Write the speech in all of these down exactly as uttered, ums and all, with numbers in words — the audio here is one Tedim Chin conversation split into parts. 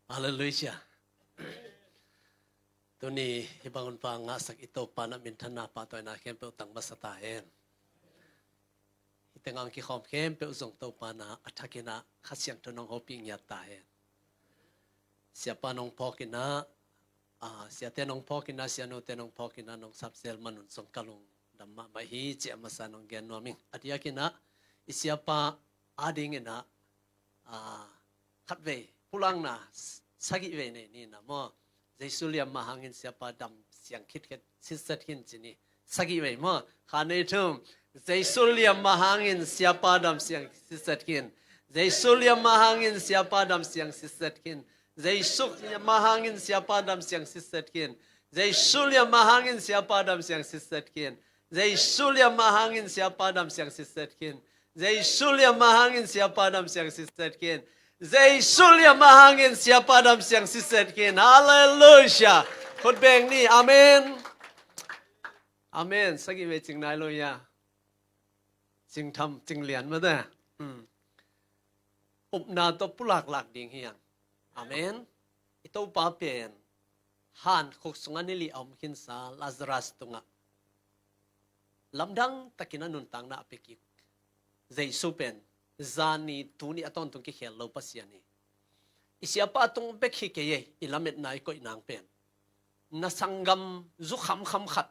Halleluiah. Tuni hih bang hun pa ngahsak i Topa na minthanna pahtawina khempeuh tang masa ta hen. Hih tengah kikhawm khempeuh zong Topa na a thakin ah Kha Siangtho nong hopih ngiat ta hen. Siapa nong phawkin ah, ah, siate nong phawkin ah, sianute nong phawkin ah, nong sapzel man un zong ka lungdam mahmah hi ci-a masa nong gen nuam ing. A diakin ah i siapa adingin ah, ah, khatvei pulakna s-, sagih vei nei ni na maw. Jesu liamma hangin siapa dam siang khit khet sitset khin ci ni. Sagih vei maw. Khat, nih, thum. Jesu liamma hangin siapa dam siang sitset khin. Jesu liamma hangin siapa dam siang sitset khin. Jesu liamma hangin siapa dam siang sitset khin. Jesu liamma hangin siapa dam siang sitset khin. Jesu liamma hangin siapa dam siang sitset khin. Jesu liamma hangin siapa dam siang sitset khin. Jesu liamma hangin siapa dam siang sitset khin. Halleluiah. Khut beng ni. Amen. Amen. Sagih vei cing nai lo ia. Cing tham, cing lian mah ta. Hmm. Upna tawh pulaklak ding hi hang. Amen. I Topa pen han khuk sungah ni li a om khinsa Lazarus tungah lamdang takin a nuntakna a pia kik Jesu pen zani tuni a tawntung kikhel lo Pasian hi. I siapa tung bek hi kei ei, i lametna i koih nang pen na sanggam zu khamkham khat,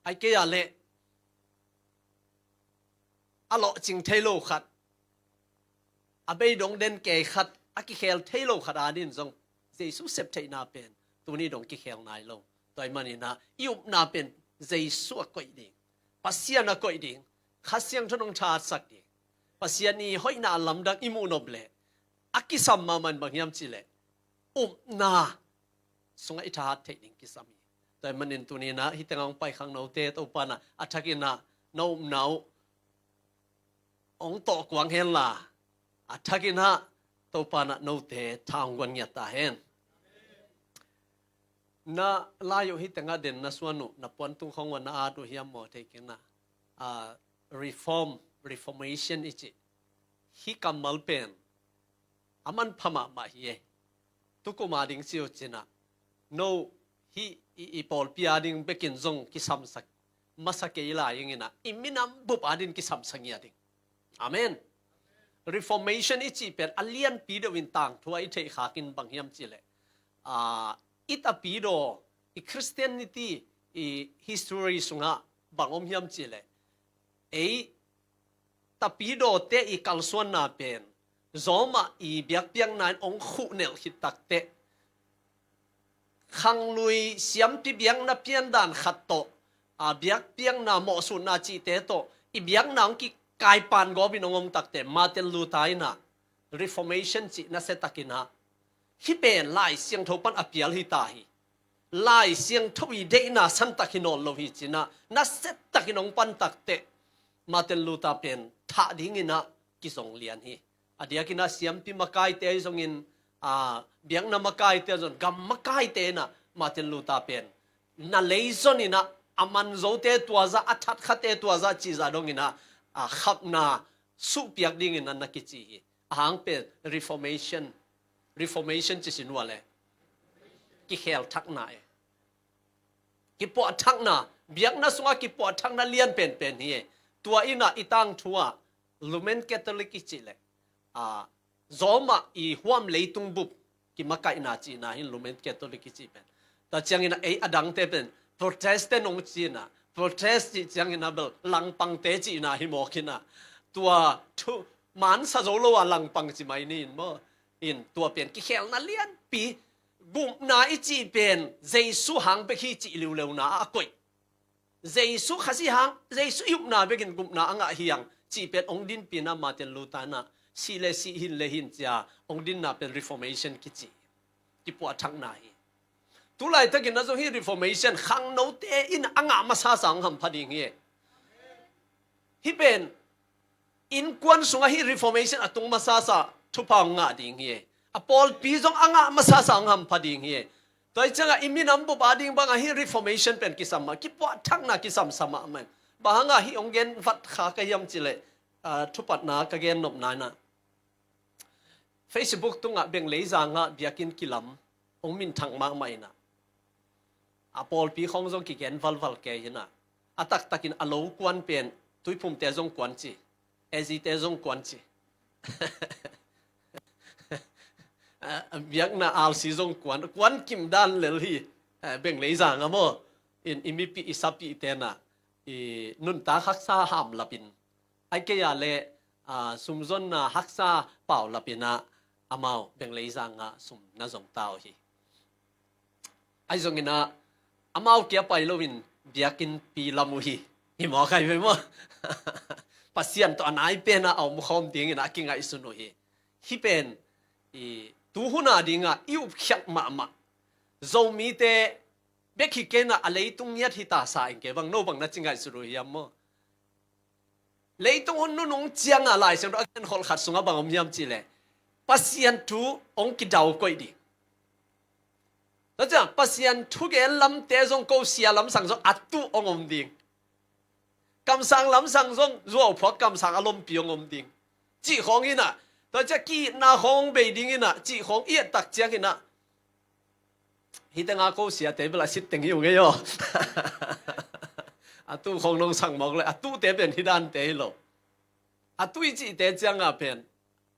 ai kei a leh a lawhcing thei lo khat, a beidong den kei khat, a kikhel thei lo khat adin zong Jesu sep theihna pen tuni dong kikhel nai lo. Tua ahih manin ah i upna pen Jesu a koih ding, Pasian a koih ding, Kha Siangtho nong thatsak ding, Pasian i hoihna a lamdang i muh nop leh a kisam mahmah in bang hiam cih leh upna sungah i thahat theih ding kisam hi. Tua ahih manin tuni-in ah hih tengah hong pai khangnote Topa in ah a thakin ah na upna uh hong tawh kuang henla, a thakin ah Topa in ah note tha hong guan ngiat ta hen. Na lai uh hih tengah den na suan uh, na puantung khawng uh a na at uh hiam maw thei kei na. Ah, reform, reformation i cih hih kammal pen a manpha mahmah hi e. Tukum ading ci uh cin ah, no hih i, i pawlpi ading bekin zong kisamsak masa kei lai ing in ah, i minam bup adin kisamsak ngiat ding. Amen. Reformation i cih pen a lianpi deuh in tangthu a i theih khakin bang hiam cih leh, ah, i tapidaw, i Christianity i history sungah bang om hiam cih leh, ei tapidawte i kalsuanna pen Rome ah i biakpiakna in hong khuhnelh khit takteh, khanglui siampi biakna piandan khat tawh, a, biakpiakna mawhsutna cihte tawh i biakna hong kikaipan gawpin hong om takteh Martin Luther in ah Reformation cih nasia takin ah, hih pen Lai Siangtho pan a pial hi ta hi, Lai Siangtho i deihna santak hi nawn lo hi ci-in ah nasia takin hong pan takteh Martin Luther pen thah dingin ah kizong lian hi. A diakin ah siampi makaite ahi zongin, a, biakna makaite ahi zong, gam makaite in ah Martin Luther pen na lei zon in ah a man zote tua zah, a that khate tua zah cih zah dongin ah, a, khapna suhpiak dingin ah na kici hi. A hang pen Reformation, Reformation ci sin uh a leh kikhel thakna e. Kipuah thakna, biakna sungah kipuah thakna lian penpen hi e. Tua in ah i tangthu ah Roman Catholic i cih leh, a, Rome ah i huam leitung bup kimakaihna cihna hi Roman Catholic i cih pen. Tua ciangin ah ei a dangte pen Protestant hong ci-in ah, Protest cih ciangin ah bel langpangte cihna hi mawk in ah, tua thu mansa zo lo a langpang ci mai ni in maw. In tua pen kikhelna lianpi, gupna i cih pen Jesu hang bek hi cih liuleuna a koih. Jesu Khazih hang, Jesu i upna bekin gupna a ngah hi hang cih pen hong dinpihna Martin Luther in ah, sih le sih, hin le hin ci-a hong dinna pen Reformation kici, kipuahthakna hi. Tulaitakin ah zong hih Reformation khangnote in a ngah masasa hong hampha ding hi. Hih pen innkuan sungah hih Reformation a tung masasa thupha hong ngah ding hi. A pawlpi zong a ngah masasa hong hampha ding hi. Tua hi ciangah i minam bup ading bangah hih Reformation pen kisam mah, kipuahthakna kisam sa mahmah. Bang hangah hih hong gen vat kha ka hiam cih leh, ah, thupatna ka gen nopna in ah, Facebook tungah Benglei zangah biakinn kilam hong minthang mahmah inah, a pawlpi khawng zong kigen valval kei inah, a taktakin a lo kuan pen Tuiphumte zong kuan ci, A Z te zong kuan ci. A, biakna R C zong kuan, kuan kim dan lel hi. A, Benglei zangah maw, in i mipi i sapi tenah i nuntak haksa hamlapin, ai kei a le, a, sumzonna haksa paulapinah amau Benglei zangah sum na zong ta uh hi. Ai zonginah amau kia pai loin biakinnpi lam uh hi. Hi maw, khai ve maw? Pasian tawh a nai penah a om khawm dinginah a kingaihsun uh hi. Hih pen i tuhuna dingah i upkhiat mahmah Zomite bek hi kenah a leitung ngiat hi ta sa ing ke bang, no bang na ci ngaihsut uh hiam maw? Leitung hun nunung cianga Lai Siangtho a genkholh khat sungah bang om hiam cihleh, Pasian thu hong kidau koih ding. Tua ciang Pasian thugen lamte zong ko sia lamsang zong a tuh hong om ding. Kamsang lamsang zong zuauphuak kamsang a lompi hong om ding. Cih khawng inah, tua ciang ki-itna khawng hong bei ding inah, cih khawng i et tak ciang inah, hih tengah ko siate bel a sit teng hi uh ngei aw. A tuh khawng nong sang mawk le, a tuhte pen hih dante hi lo. A tuh i cihte ciangah pen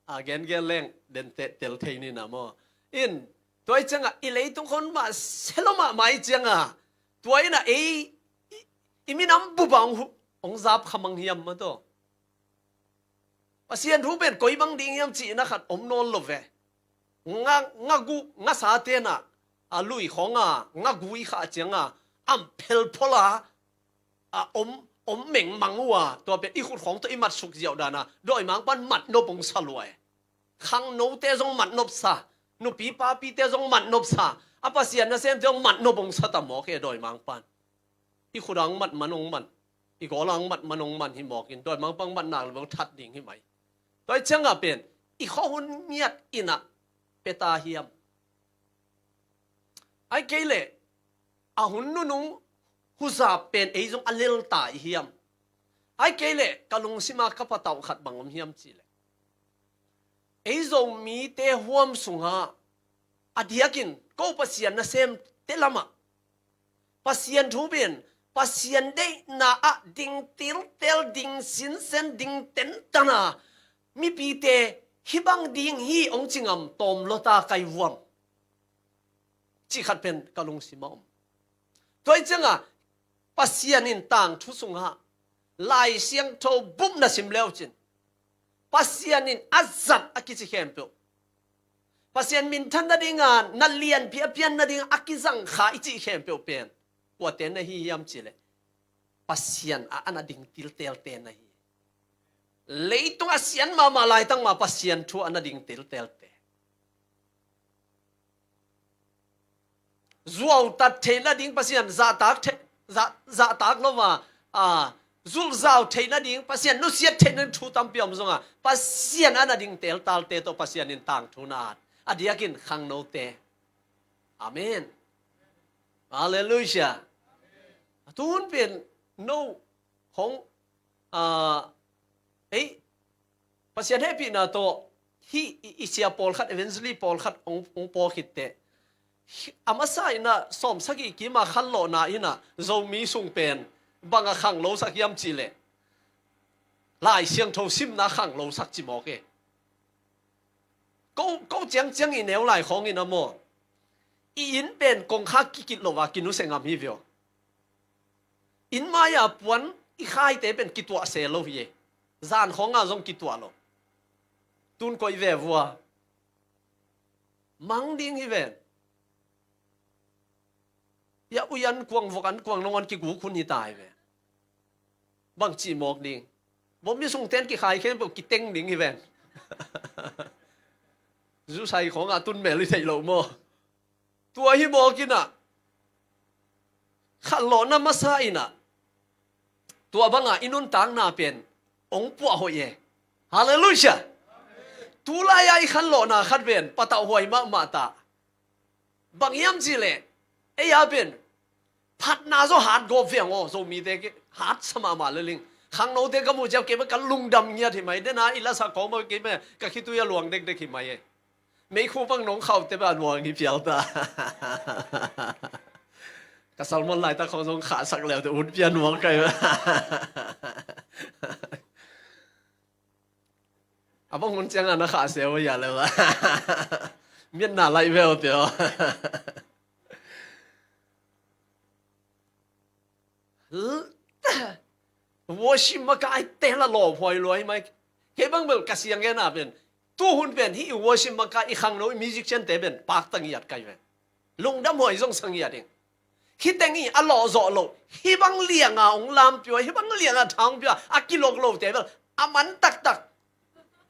a gengen leng dente tel thei nina maw? In, tua i ciangah i leitung khon mah selo mahmah i ciangah, tua inah ei i, i minam bup ah hong hu-, hong zap khamang hiam maw taw? Pasian thu pen koi bang ding hiam cihna khat om nawn lo ve. Nga, nga gu, nga sa tenah a lui khawng a nga gui khah cianga am phelphola a om, om mengmang uh a, tua pen i khut khawng tawh i mat suk ziauh dana dawimangpan mat nop hong sa lua e. Khangnote zong mat nop sa, nupi papite zong mat nop sa, a Pasian nasemte zong mat nop hong sa ta mawk e dawimangpan. I khut ang mat man hong man, i gawl ang mat man hong man hi mawkin, dawimangpang mat nak le bang that ding hi mai. Tua i ciangah pen i khuahun ngiat inah pia ta hiam? Ai kei leh a hun nunung huzap pen ei zong a lelta i hiam? Ai kei leh ka lungsima ka patauh khat bang om hiam cihleh, ei Zomite huam sungah a diakin ko Pasian nasemte lamah Pasian thu pen Pasian deihna ah ding tiltel, ding sinsen, ding tentana mipite hih bang ding hi hong ci ngam tawm lota kai vuam cih khat pen ka lungsima om. Tua i ciangah Pasian in tangthu sungah Lai Siangtho bup na sim leucin, Pasian in a zat a kici khempeuh, Pasian minthan nadinga na lianpi a pian nadinga a kizangkha i cih khempeuh pen kuate na hi hiam cihleh, Pasian a ana ding tiltelte na hi. Leitung a sian mahmah laitang mah Pasian thu ana ding tiltelte. Zuautat theih nading Pasian zahtak thei, zah, zahtak lo a, a, zulzau theih nading Pasian nusiat theih nading thu tampi om zonga, Pasian ana ding teltalte tawh Pasian in tangthu na at, a diakin khangnote. Amen. Halleluiah. A tuhun pen no hong, a, ei, Pasian hehpihna tawh hih i, i sia pawlkhat, evangelist pawlkhat hong, hong paw khitteh, a masa inah sawmsagih kima khanlawhna inah Zomi sung pen banga khanglosak hiam cihleh, Lai Siangtho simna khanglosak ci mawk e. Ko, ko ciangciang i neu lai khawngin a maw, i inn pen kongkhak kikit lo a kinuse ngam hi vio. Inn mai-a puan i khaite pen kituah se lo hi e. Zan khawnga zong kituah lo. Tun koih ve vua. Mang ding hi ven. Ya uyan kuang vok an kuang nongon kiguk hun hi ta hi ve. Bang cih mawk ding. Bom mi sungten kikhai khempeuh kiteng ding hi ven. Zusai khawnga tun mel i theih loh maw? Tua hi mawk inah khanlawhna masa inah tua banga i nuntakna pen hong puah hoih e. Halleluiah. Tulai-a i khanlawhna khat pen patauh huai mahmah ta. Bang hiam cihleh, ei a pen phatna zaw hat gawp viang aw, Zomite ki hat sa mahmah leling. Khangnote ka muh ciang keimah ka lungdam ngiat hi mai, dena i lasak kawm a keimah ka khitui a luang dekdek hi mai e. Meikhu bang nong khauh te bang nuang hi pial ta. Ka salmon laitak khong zong khahsak leu te ut pian nuang kai. A bang hun ciang a na khah seu ya leu. Miat na lai veu te. Worship maka ai te la lo phoi lo ai mai. Kei bang bel ka siang gen a pen. Tu hun pen hi worship maka i khangno i musician te pen pak tang iat kai pen. Lungdam hoi zong sang iat ding. Hi teng i a lo zo lo. Hi bang liang a ong lam pio, hi bang liang a thang pio, a kilok lo te bel. A man tak tak.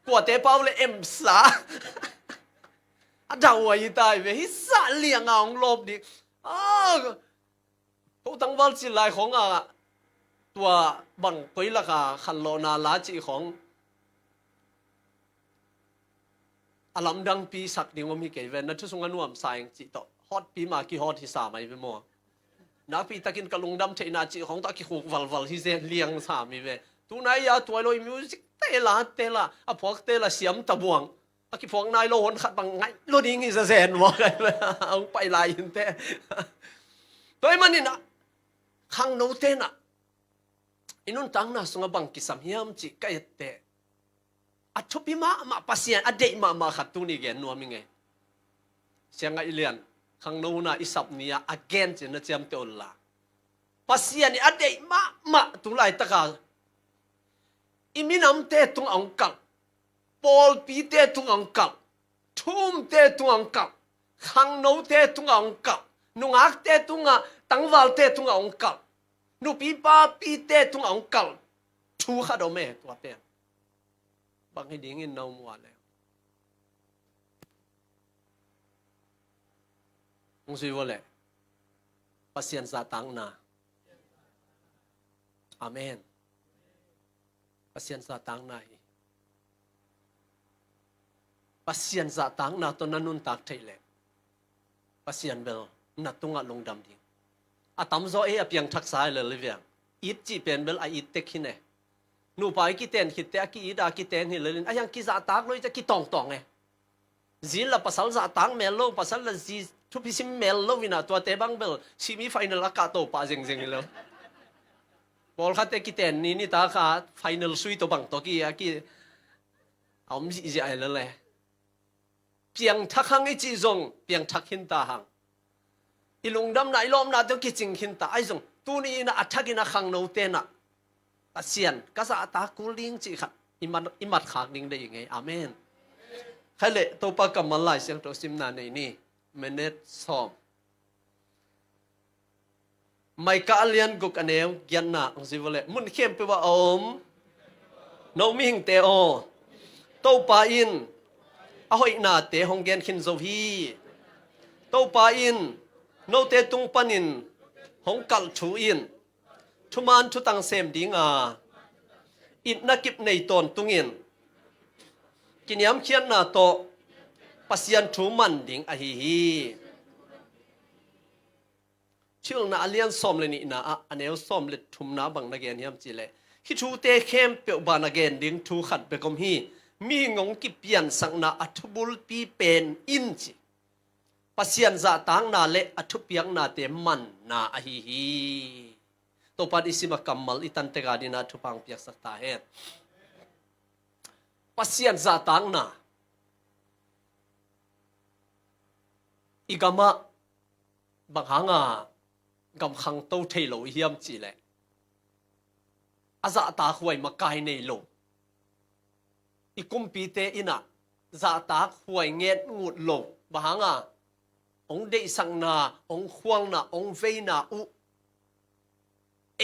Kua te pau le em sa. A dau ai tai ve, hi sa liang a ong lop ding. Ah, Ko tangval cil lai khong a tua bang koi laka khanlawhna la cih khong a lamdangpi sak ding om hi kei ve. Na thu sung a nuamsa ing cih tawh hawtpi ma kihawt hi sa mai ve maw? Nakpi takin ka lungdam theihna cih khong tawh a kikhuk valval hi zen liang sa mi ve. Tuna i a tuai lo i music te la te la a phuak te la siam tabuang. A kiphuak nai lo hon khat bang ngaih lo ding hi zazen maw? Hong pai lai in te. Tua ahih manin ah khangno tenah i nuntakna sungah bang kisam hiam cih ka et teh, a thupi mahmah Pasian a deih mahmah khat tuni gen nuam ing ei. Siang a i lian khangno hunah i sap ni-ah a gen cih na ciamteh unla, Pasian i a deih mahmah tu laitaka i minamte tungah hong kalh, pawlpite tungah hong kalh, thumte tungah hong kalh, khangnote tungah hong kalh, nungakte tungah, tangvalte tungah hong kalh, nupi papite tungah hong kalh thu khat om e. Tua pen bang hi dingin na um uh a le hong zui uh a le Pasian zahtakna. Amen. Pasian zahtakna hi. Pasian zahtakna tawh na nuntak theih leh Pasian bel na tungah lungdam ding. A tamzaw ei a piangthaksa hi lel hi viang. It cih pen bel a it tek hi ne. Nupa i kiten khitte a ki-it a kiten hi lelin a hiang kizahtak lo i ca kitawngtawng e. Zi la pasal zahtak mel lo, pasal la zi thupi sim mel lo inah tuate bang bel semi final a kahto pah zengzeng hi lo. Pawlkhatte kiten ni nitak a final sui tawh bang tawh ki a ki a om zihziah hi lel e. Piangthak hang i cih zong piangthak khinta hang. I lungdamna i lawpna tawh kicing khinta ahi zong tuni inah a thakin a khangno tenah Pasian ka zahtak kul ding cih khat i mat, i mat khak ding deih ing ei. Amen. Khai leh Topa kammal Lai Siangtho simna nei ni. Minute sawm. Micah a lian guk a neu giatna hong zui uh a le mun khempeuh ah a om no mihingte aw, Topa in a hoihnate hong gen khin zo hi. Topa in note tung panin hong kalh thu in thuman thutang sem dinga itna kip nei tawntungin kiniamkhiatna tawh Pasian thu man ding ahi hi. Thuhilhna a lian sawm le nihna ah a neu sawm le thumna bang na gen hiam cih leh, hih thute khempeuh bang na gen ding thu khat bek om hi. Mihing hong kipiansakna a thubulpi pen in ci, Pasian zahtakna le a thupiaknate manna ahi hi. Topa in i sim a kammal i tantek a dingin a thupha hong piaksak ta hen. Pasian zahtakna. I gamah bang hanga gam khangto thei lo i hiam cih leh, a zahtakhuai makai nei lo. I kumpite in ah zahtakhuai ngetngut lo. Bang hanga hong deihsakna, hong khualna, hong veina uh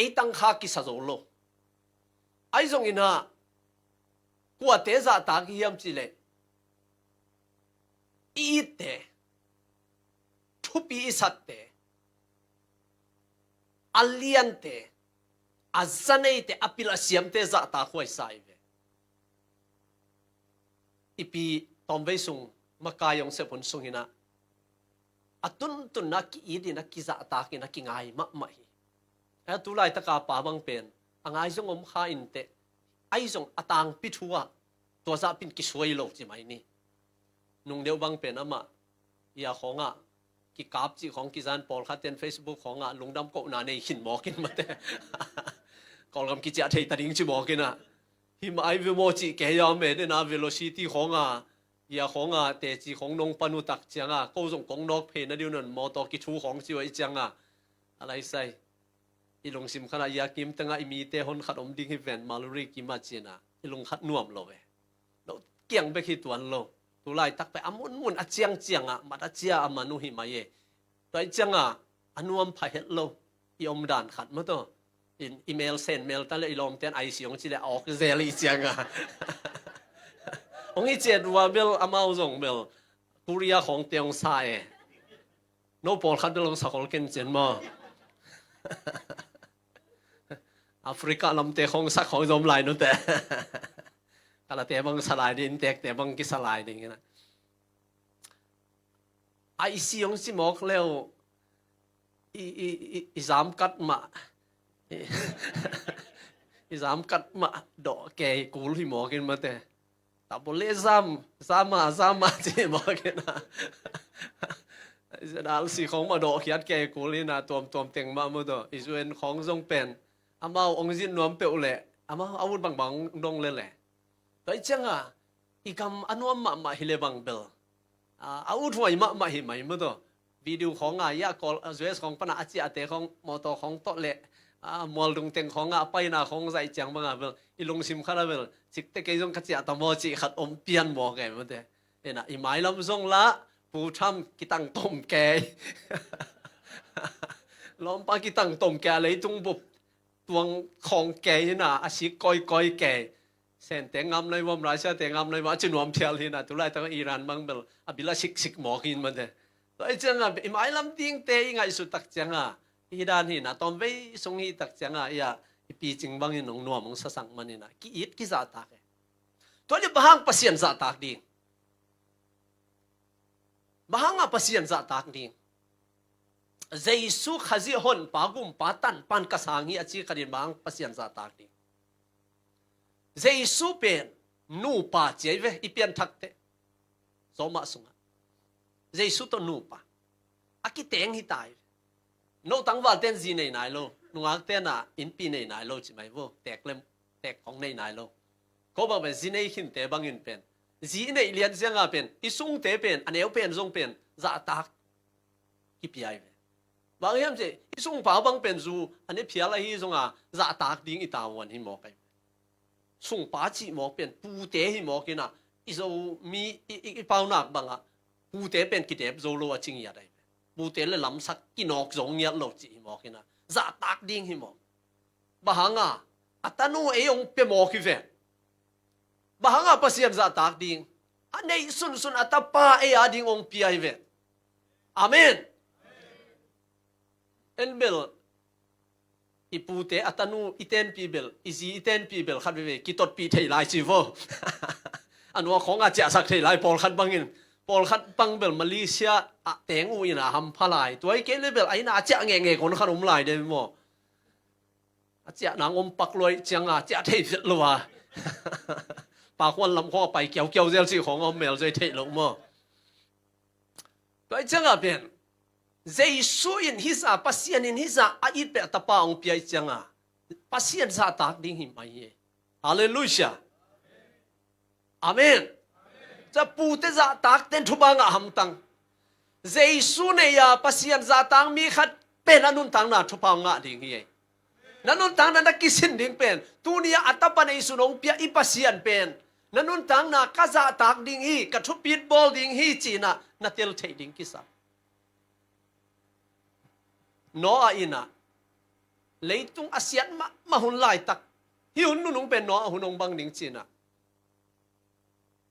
ei tangkha kisa zo lo. Ahi zongin ah kuate zahtak i hiam cih leh, i itte, thupi i satte, a liante, a zaneite, a pil a siamte zahtakhuai sa hi ve. I pi tawmvei sung makai hong sep hun sungin ah a tuntunna ki-it in a kizahtak in a kingai mahmah hi. A tu laitaka pa bang pen a ngai zong om kha inteh, ahi zong a tangpi thu ah tua zahpi in kisuai lo ci mai ni. Nung deuh bang pen amah ia khawngah kikap cih khawng kizan, pawlkhat ten Facebook khawngah lungdam kohna nei khin mawkin mate. Kawlgam kiciah thei ta ding ci mawkin ah, hi mah ai ve maw cih kei a om e. Dena velocity khawngah, ia khawngah teci khawng nong pan uh tak ciangah ko zong kong nawk phei na diu nan mawtaw kithu khawng ci uh aih ciangah, a laisai i lungsim khanah ia kim tengah i mite hon khat om ding hi ven, Maluri kimah cinah i lungkhat nuam lo ve. Lo kiang bek hi tuan lo. Tu laitak pen a munmun a ciangciangah mat a cia a man uh hi mai e. Tua ih ciangah a nuam pha het lo. I omdan khat maw taw, in i mel sen mel ta le i lawmten ai siong ci le a awk zel ih ciangah hong i ciat uh a bel amau zong bel Korea khawngte hong sa e. No pawlkhat bel hong sakhol kencin maw? Africa lamte khawng sak khawng zom lai nute. Kalate bang sa lai ding, inntekte bang kisa lai ding inah. Ai siong si mawk leu i, i, i, i zam kat mah. I, i zam kat mah dawh kei kul hi mawkin mate. Tabole zam, zama, zama ci mawk inah. Dal si khawng mah dawhkhiat kei kul inah tuamtuam teng mah maw taw. I zuen khawng zong pen amau ong zin nuam peuh leh amau a ut bangbang dong lele. Tua ih ciangah i gam a nuam mahmah hi le bang bel a, a ut huai mahmah hi mai maw taw. Video khawngah ia kawl, a, U S khawng pana a ciahte khawng mawtaw khawng tawh leh, a, mualdung teng khawngah a paina khawng zaih ciang bangah bel i lungsim khatah bel cikte kei zong ka ciah ta maw cih khat om pian mawk e mate. Ena i mailam zong lah Pu Trump kitang tom kei. Lawmpa kitang tom kei a leitung bup tuang khawng kei inah a sik kawikawi kei. Sente ngam lai vawm, Russia te ngam lai vawm a ci nuam phial hinah tu laitak Iran bang bel a bil a siksik mawk hin mate. Tua ih ciangah i mailam dingte i ngaihsut tak ciangah i dan hinah tawmvei sung hi tak ciangah ia i picing bangin hong nuam hong sasak maninah ki-it kizahtak e. Tua le bang hang Pasian zahtak ding? Bang hangah Pasian zahtak ding? Jesu Khazih honpa gumpa tanpan ka sang hi a ci khatin bang hang Pasian zahtak ding? Jesu pen nupa ci ai ve i pianthakte Roma sungah. Jesu tawh nupa a kiteng hi ta ai ve. No tangvalten zi nei nai lo, nungakten ah innpi nei nai lo ci mai vo, teek lem teek khong nei nai lo. Ko bang pen zi nei khinte bangin pen zi i neih lian ziangah pen i sungte pen a neu pen zong pen zahtak kipia ai ve. Bang hiam cih i sungpa bang pen zu a ne phial ahi zonga zahtak ding i tavuan hi mawk ai ve. Sungpa cih mawk pen pute hi mawk inah i Zomi i, i, i paunak bangah pute pen kidep zo lo a ci ngiat ai ve. Pute le lamsak kinawk zo ngiat lo cih hi mawk inah zahtak ding hi mawk. Bang hanga a tanu ei hong pia mawk hi ve? Bang hanga Pasian zahtak ding? A neih sunsun a tapa ei a ding hong pia hi ve. Amen. En bel i pute a tanu i tenpih bel, i zi i tenpih bel khat veve kitotpih thei lai ci vo. A nuak khawngah ciahsak thei lai pawlkhat bangin. Pawlkhat bang bel Malaysia ah teng uh inah hampha lai. Tua hi kei le bel a inah a ciah ngehngeh kon khat om lai de maw? A ciah nang om pak luai cianga ciah thei vet lo a. Pakhuan lam khawng a pai kiaukiau zel cih khawng a om mel zoi theih loh maw? Tua ih ciangah pen Jesu in hisa, Pasian in hisa a itpeh a tapa hong pia ih cianga Pasian zahtak ding hi mai hi. Halleluiah. Amen. Ca pute zahtakten thupha ngah hamtang. Jesu nei-a Pasian zahtak mi khat pen a nuntakna thupha ngah ding hi ei. Na nuntakna na kisin ding pen tuni-a a tapa nei sun hong pia i Pasian pen na nuntakna ka zahtak ding hi, ka thupit bawl ding hi cinah na tel theih ding kisa. Noah inah leitung a siat mahmah hun laitak, hih hun nunung pen Noah hun hong bang ding cinah.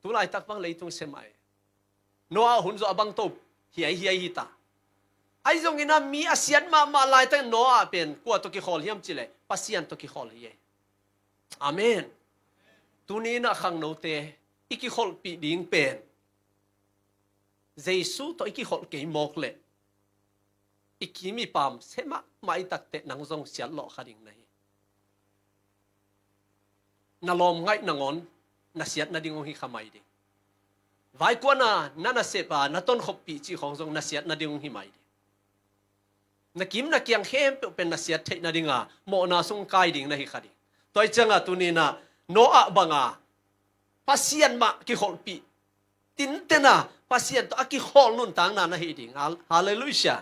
Tu laitak bang leitung semai. Noah hun zawh a bang to hiaihiai hita. Ahi zongin a mi a siat mahmah laitak Noah pen kua tawh kikhawl hiam cileh Pasian tawh kikhawl hi ei. Amen. Tuni inah khangnote i kikholhpih ding pen Jesu tawh i kikholh kei mawk leh i kim i pam se mahmah i takteh nang zong siat lawh kha ding na hi. Na lawm ngaih nangawn na siat nading hong hi kha mai ding. Vaikuana na nasep a na tonkhopih cih khawng zong na siat nading hong hi mai ding. Na kim na kiang khempeuh pen na siat theih nadinga mawhna sung kai ding na hi kha ding. Tua hi cianga tuninah Noah banga Pasian mah kikholhpih, tintena Pasian tawh a kikholh nuntakna na hi ding. Hal-, halleluiah.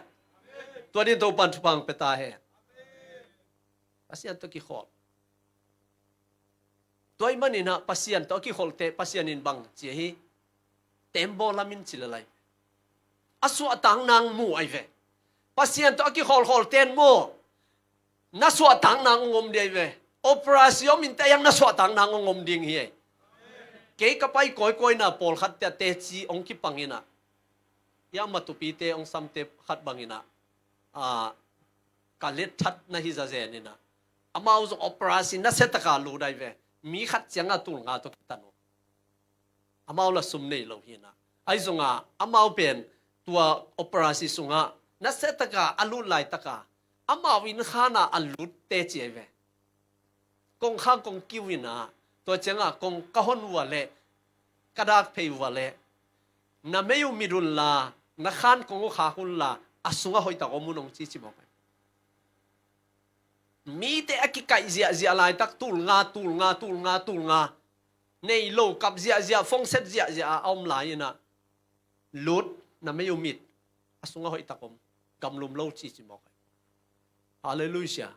Tua din Topan thupha hong pia ta hen. Pasian tawh kikholh. Tua ahih maninah Pasian tawh a kikholhte Pasian in bang ci hi, tembaw lamin ci le lai. A suahtak nang mu ai ve. Pasian tawh a kikholhkholhte in maw, na suahtak nang hong om ding ai ve. Operasi om in te yang na suahtak nang hong om ding hi ai. Kei ka pai kawikawina pawlkhat te a teci hong kipanginah, ia matupite hong samte khat banginah, a, ka letthat na hi zazeninah, amau zong operasi nasiataka lut ai ve. Mi khat cianga tulnga tawh kitan uh. Amau la sum nei lo hinah. Ahi zonga amau pen tua operasi sungah nasiataka a lut laitaka amau inn khana a lutte ci ai ve. Kong khang kong kiu inah, tua ciangah kong ka hon uh a leh, ka dak phei uh a leh, na mei uh mit unla, na khan kong uh khak unla, a sungah hoihtak om un hong cici mawk ai. Mite a kikaih ziahziah laitak tulnga, tulnga, tulnga, tulnga, nei lo kap ziahziah, fongset ziahziah a om lai inah, lut, na mei uh mit, a sungah hoihtak om, gamlum lo cici mawk ai. Halleluiah.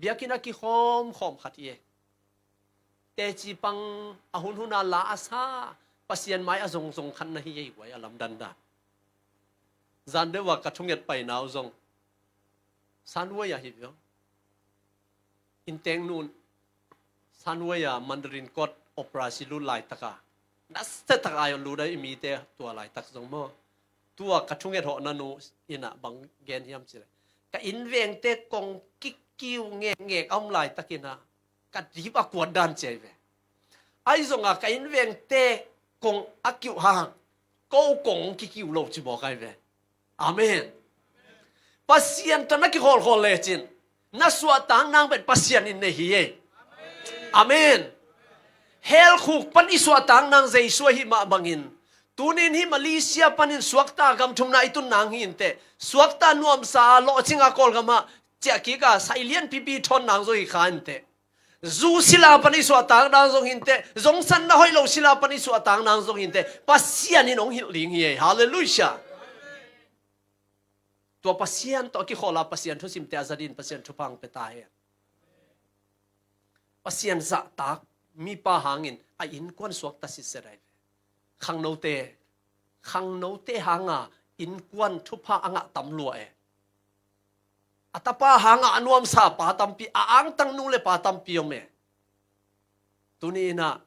Biakinn a kikhawmkhawm khat hi e. Teci pang a hunhuna la a sa, Pasian mai a zongzong khat na hi ei guai a lamdandan. Zan deuh a ka thunget paina uh zong Sanway a hi viau. Inteng nun Sanway a Mandarin Court operasi lut laitaka nasiataka ai lut ai i mite tua laitak zong maw. Tua ka thunget hawhna nu inah bang gen hiam cileh, ka innvengte kong kikiu ngekngek a om laitakinah ka dip a kuat dan ci ai ve. Ahi zonga ka innvengte kong a kiuh hang ko kong kikiu lo ci mawk ai ve. Amen. Pasian tawh na kikholhkholh lecin na suahtak nang pen Pasian in nei hi ei. Amen. Hell khuk pan i suahtak nang Jesu ahi mah bangin, tunin hi Malaysia panin suakta gam thumna i tun nang hi inteh, suakta nuamsa a lawhcinga Kawlgamah ciahkika sailian pipi thawn nang zo hi kha inteh. Zu sila pan i suahtak nang zong hinteh, zongsan na hoih lo sila pan i suahtak nang zong hinteh, Pasian in hong hilh ding hi ei. Halleluiah. Tua Pasian tawh a kikholh a Pasian thusimte a za din Pasian thupha hong pia ta hen. Pasian zahtak mipa hangin a innkuan suakta sitset ai ve. Khangnote, khangnote hanga innkuan thupha a ngah tam lua e. A tapa hanga a nuamsa pa tampi, a angtang nu le pa tampi om e. Tuni inah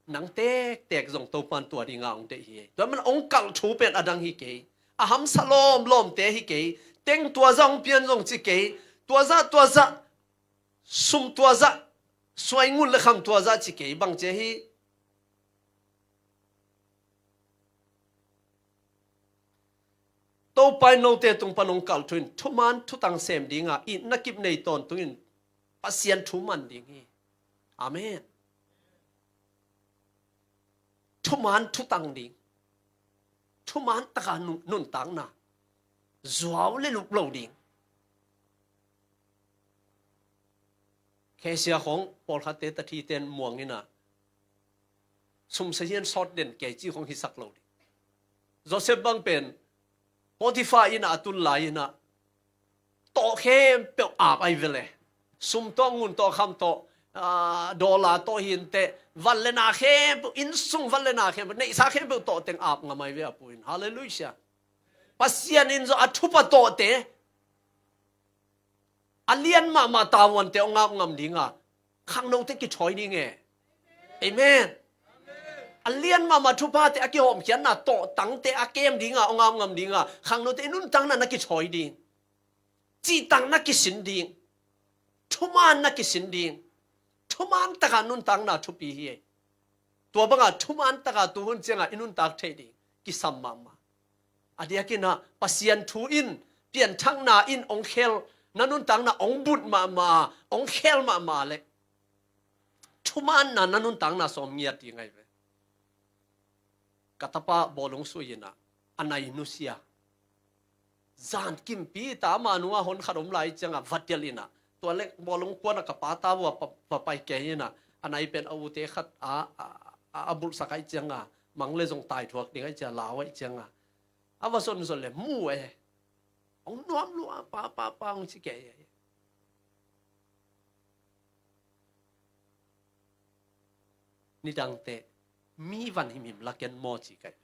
nang tektek zong Topan tua dinga hong deih hi. Tua man hong kalh thu pen a dang hi kei. A hamsa lawmlawmte hi kei. Teng tuazah hong pian zong ci kei. Tuazah, tuazah, sum tuazah, suai ngun le kham tuazah ci kei bang cia hi. Topa in note tung pan hong kalh thu in thuman thutang sem dinga itna kip nei tawntungin Pasian thu man ding hi. Amen. Thuman thutang ding. Thuman taka nun-, nuntakna. Zuau le lup lo ding. Khesia khong pawlkhatte tathiten muang inah sumsa hian sawt den kei ci khong hisak lo ding. Joseph bang pen Potiphar inah a tun lai inah tawh khempeuh ap ai vele. Sum tawh, ngun tawh, kham tawh, aa, dollar tawh hinteh, van le na khempeuh, innsung van le na khempeuh, neihsa khempeuh tawh teng ap ngam ai ve a pu in. Halleluiah. Pasian in zong a thupha tawhte a lian mahmah tavuante hong ap ngam dinga khangnote kithawi ding e. Amen. A lian mahmah thuphate a kihawmkhiatna tawhtangte a kem dinga hong ap ngam dinga khangnote i nuntakna na kithawi ding. Cihtak na kisin ding. Thuman na kisin ding. Thuman taka nuntakna thupi hi e. Tua banga thuman taka tuhun cianga i nuntak theih ding kisam mahmah. A diakinah Pasian thu in pianthakna in hong khel, na nuntakna hong but mahmah, hong khel mahmah le thumanna na nuntakna sawm ngiat ding ai ve. ka tapa bawlung sui inah a nai nusia. Zan kimpi ta ama nungah hon khat om lai ciangah va delh inah, tua leh bawlung kuanah ka pa ta vua va pai kei inah, a nai pen a ute khat a, a, a, a bulhsak aih ciangah, mang le zong taithuak ding aih ciangah, lau aih ciangah a va sonson le mu e. Hong nuam lua, pa, pa, pa, hong ci kei e. Nidangte mi van himhim laken maw ci kai.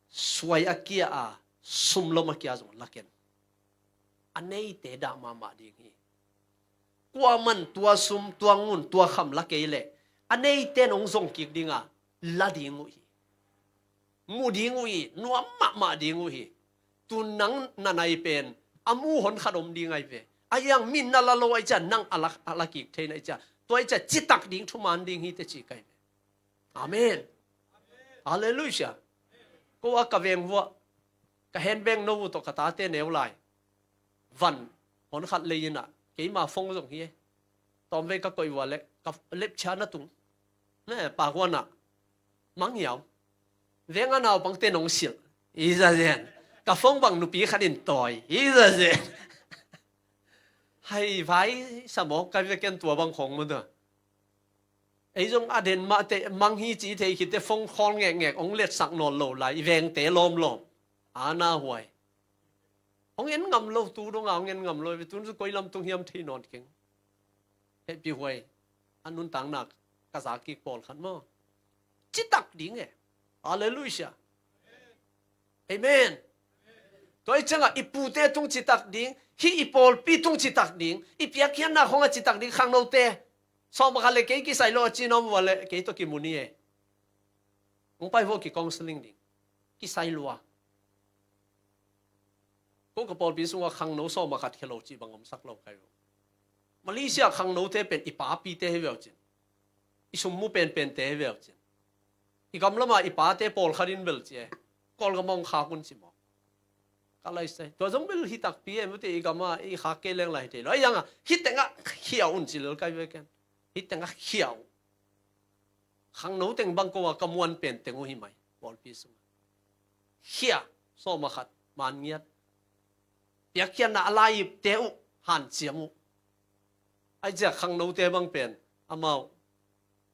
Suai a kia a, sumlom a kia zong laken. A neite dah mahmah ding hi. Kuaman tua sum, tua ngun, tua kham la kei leh a neite nong zong kik dinga la ding uh hi. Mu ding uh hi, nuam mahmah ding uh hi. Tu nang na nai pen a mu hon khat om ding aih ve. A iang min na la lo aih ciah nang a la, a la kik thei na aih ciah, tua aih ciah citak ding, thuman ding hi te ci kai ve. Amen. Halleluiah. Ko a ka veng vuah ka hen veng no uh tawh ka tate neu lai van hon khat lei inah keima phone zong hi e. Tawmvei ka koih vua leh ka lepchia na tung. Ne, pa huanah mang hiau. Veng a naupangte nong silh. I za zen. Ka phone bang nupi khat in tawi. I za zen. Hai vai sa mawk kai ve ken tua bang khong mawh ta. Ei zong a den mah te mang hi ci thei khit te phone khawl ngekngek hong letsak nawn lo lai. I vengte lawmlawm. A na huai. Hong en ngam lo, tu donga hong en ngam lo, ve tun su koi lam tung hiam thei nawn keng. Hehpih huai. A nuntakna ka za kik pawlkhat maw. Citak ding e. Halleluiah. Amen. Tua aih ciangah i pute tung citak ding, hih i pawlpi tung citak ding, i piakkhiatna khongah citak ding, khangnote. Sawm a khat le kei kisai lo a ci na om vua leh kei tawh kimu ni e. Hong pai vua ki counseling ding. Kisai lua. Ko ka pawlpi sungah khangno sawm a khat khia lo cih bang omsak lo kai uh. Malaysia khangnote pen i papite hi veu cin. I sum mu penpente hi veu cin. I gamlama i pate pawlkhat in bel ci e. Kawlgam hong khak un ci maw. Ka laisai. Tua zong bel hi takpi e, mute i gama i khak kei leng lai hi thei lo. A ianga, hi tengah khia un ci lel kai ve ken. Hi tengah khia uh. Khangno teng bang ko a ka muan pen teng uh hi mai, pawlpi sungah. Khia, sawm a khat, man ngiat. Piakkhiatna a lai-ipte uh, hanciam uh. Aih ciah khangnote bang pen, amau,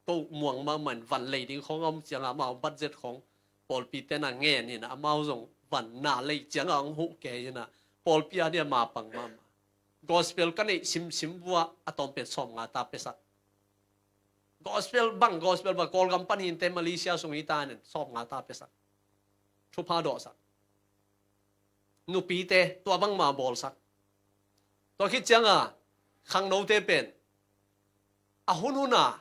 ko muang mahmah in van lei ding khong a om ciangah amau budget khong, pawlpite na ngen in amau zong van na lei ciangah hong huh kei inah, pawlpi a dia mapang mahmah. Gospel ka neih simsim vua a tawm pen sawm nga ta pesak. Gospel bang, gospel bang, Kawlgam pan hinte Malaysia sung hi ta nen, sawm nga ta pesak. Thupha dawhsak. Nupite, tua bangma bawlsak. Tua khit cianga, khangnote pen. A hunhuna,